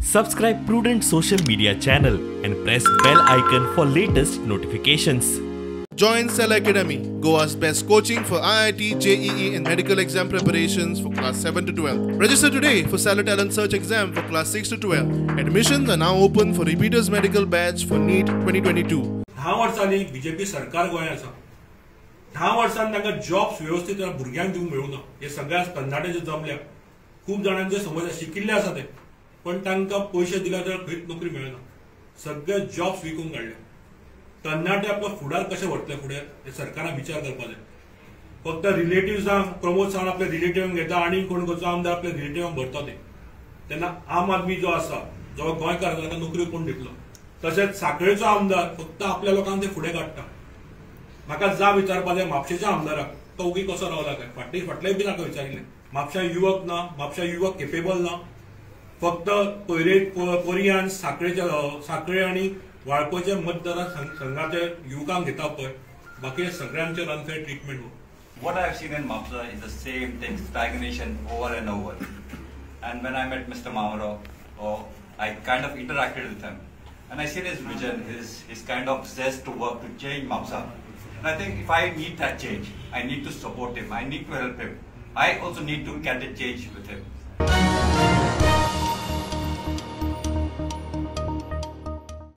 Subscribe Prudent social media channel and press bell icon for latest notifications. Join Cell Academy, Goa's best coaching for IIT, JEE and medical exam preparations for class 7 to 12. Register today for Cellar Talent Search exam for class 6 to 12. Admissions are now open for repeaters medical batch for NEET 2022. 10 वर्सांनी BJP सरकार गोंयांत आसा. 10 वर्सांनी तांकां jobs वेवस्थीत भुरग्यांक दिवंक मेळूं ना. हे सगळ्या तरणाटे जे जमल्या खूब जाणांचे समज शिकिल्ले आसा ते, पण तांकां पयशे दिल्यार जाल्यार खंयच नोकरी मेळना. सगळे जॉब्स विकून काडले. तरणाटे आपलो फुडार कशें व्हरतले फुडें हे सरकारान विचार करपाक जाय. फक्त रिलेटिव्सांक प्रमोद सावंत आपल्या रिलेटिव्हांक घेता आनी कोण खंयचो आमदार आपल्या रिलेटिव्हांक भरता ते. तेन्ना आम आदमी जो आसा जो गोंयकार ताका नोकरी कोण दितलो? तशेंच साखळेचो आमदार फक्त आपल्या लोकांक ते फुडें काडटा. म्हाका जाब विचारपाक जाय म्हापशेच्या आमदाराक, तो ओगी कसो रावला काय? फाटले फाटले बी ताका विचारिल्लें. म्हापशा युवक ना, म्हापशा युवक केपेबल ना. फक्त पयरे कोरियान साखळेच्या साखळे आनी वाळपयच्या मतदार संघाचे युवकांक घेता पळय, बाकी सगळ्यांचेर unfair treatment. What I have seen in Mapsa is the same thing, stagnation over and over. And when I met Mr. Mamoro, I kind of interacted with him. And I seen his vision, his kind of zest to work to change Mapsa. And I think if I need that change, I need to support him, I need to help him. I also need to get a change with him.